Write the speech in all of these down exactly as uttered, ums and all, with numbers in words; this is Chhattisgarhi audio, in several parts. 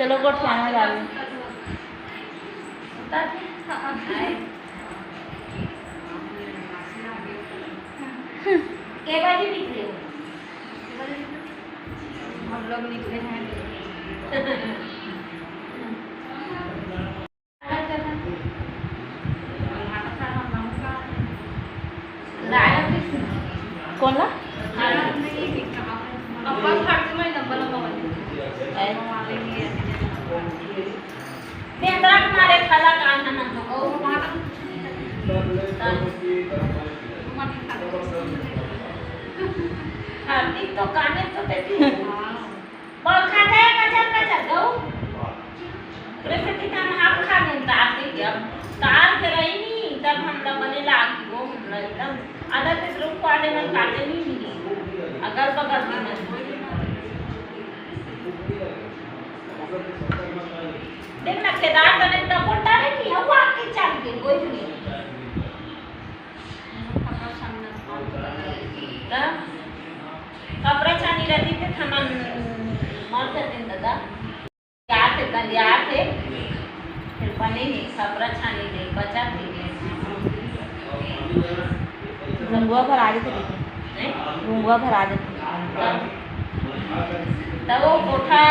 चलो गोठियाना जावे। के बजे निकले हो? हम लोग निकले हैं। कोन ला? बेंदरा के मारे खाला कान हनन तो गौ माता। हार्दिक तो काने तो देती। बड़खा दे कचर कचर गौ। ओकरे सेती त हम हाथ खा लेन तार के, अब तार के रही नी, तब हमला बने लागी वो, हमला एकदम आधा तीस रुपया वाले मन काटे नी मिली, अगल बगल के मन। देख ना, केदार तने डबल डाले नी, अब आके चल के कोई नहीं। त कपड़ा छानी रहती थे, थमन मर जाते दादा। याद है, कल याद है, फिर बने नहीं, खपरा छानी नहीं, बचा थी। घुंगुआ भर आ जाते लेकिन। हैं? घुंगुआ भर आ जाते। तब, तब वो कोठा,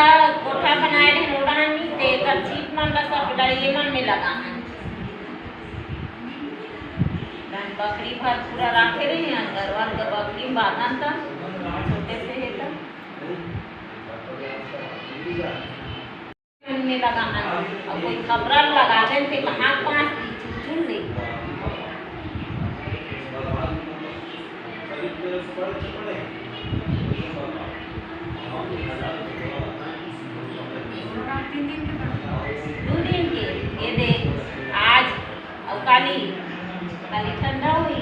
कोठा बनाए रहे, लोढ़ा नहीं थे, कर सीट मन ला सब लड़ाई मन में लगा है। बकरी भर पूरा राखे रहे हैं, गरवा के बकरी बांधन त, छोटे से है त। में लगाना, अउ कोई खपरा लगा देन ते कहाँ पास दी, चुन चुन ले। दू दिन के, ये दे, आज अउ काली, काली ठंडा हुई।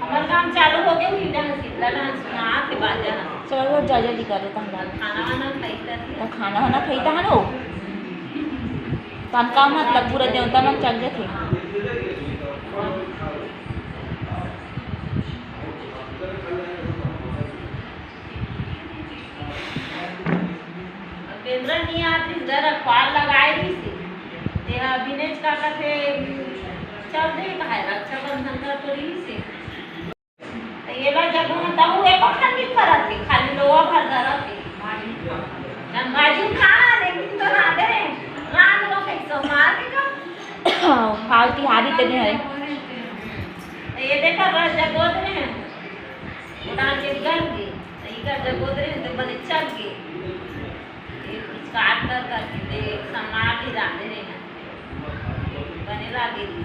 हमर काम चालू हो गए, उही डहन शीतला डहन सुनात हे बाजा ह। चलो, जा जल्दी करो, तहन बात। खाना वाना खाई कर। त खाना वाना खाई तहन हो। तहन का मतलब, पूरा देवता मन चल जथे। बेंदरा नइ आत रिहिस, घर अखबार लगाए रिहिस हे। तेहा अभिनेच का कथे, चल दे कहाए, रक्षाबंधन का तो रिहिस हे। त एला जब हम तहु एको ठन नइ परत हे, खाली लोहा भर धरत हे। जब भाजी खा, लेकिन तो ना दे रे, रांध लो कइसो मार के का। हाँ, फाल तिहारी ते नहीं है। त ये देखा, बस जगोत रहे। उड़ा के गल गे, त इकर जगोत रहे, त बने चल गे। एक स्टार्ट कर करके दे, एक समार भी रांधे रहे हैं। बने लागे रही।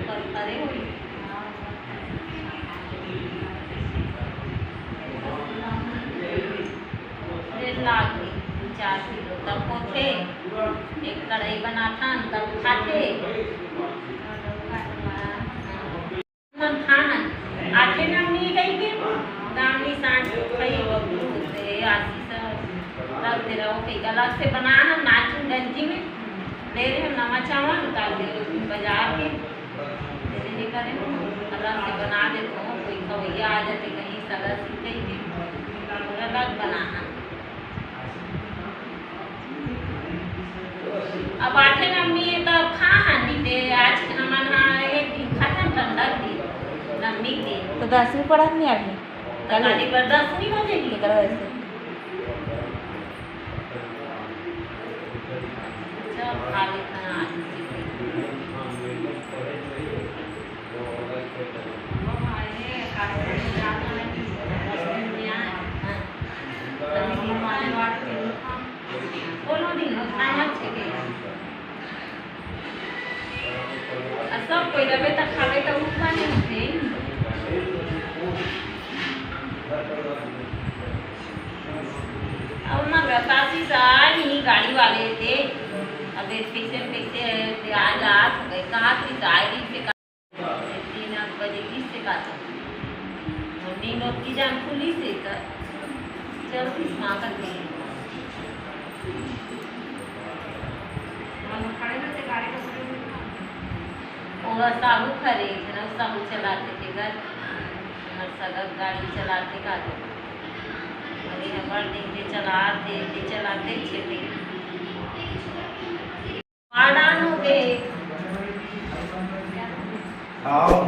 पर करे हुई। ले लागे दू चार किलो तब होथे। एक कढ़ाई बनाथन, तब खाथे। मन खान आथे नवमी कहिके, दानी सांझ कही बबलू से आशीष रख दे रहो कही अलग से बना हम नाचू गंजी में ले रहे हम नवा चावल उतार दे बाजार के तेरे नहीं करे हम अलग से बना दे तो कोई खवैया आ जाते कहीं सगा सीख गई के अलग बना हम। अब आठे नवमी हे, त खा हानी दे। आज हमन हा एक दिन खतम ठंडा दिन, नवमी दिन। तो दसवीं पढ़त नहीं अभी? त कल? काली पर दसवीं हो जाएगी। तो कल वैसे। चल, खा लेते हैं आज। कोनो दिन हो, खाना अच्छे के। आ सब कोई रहबे त खाबे त उठबा नहीं होते। अब मगर काशी से आए नहीं गाड़ी वाले थे। अब कैसे कैसे आ जात हो गए, कहाँ से आए दिन से तीन आठ बजे किससे बात हो? और नींद और की जान खुली से कर। चल किस माँ का थे। हम खड़े रहते गाड़ी का। ओला साहू खरे, जना साहू चलाते थे घर। सगक गाड़ी चलाथे का तो। अरे हमर दिन के चलाथे, के चलाथे छेटे। मार डाल हो गए। आओ।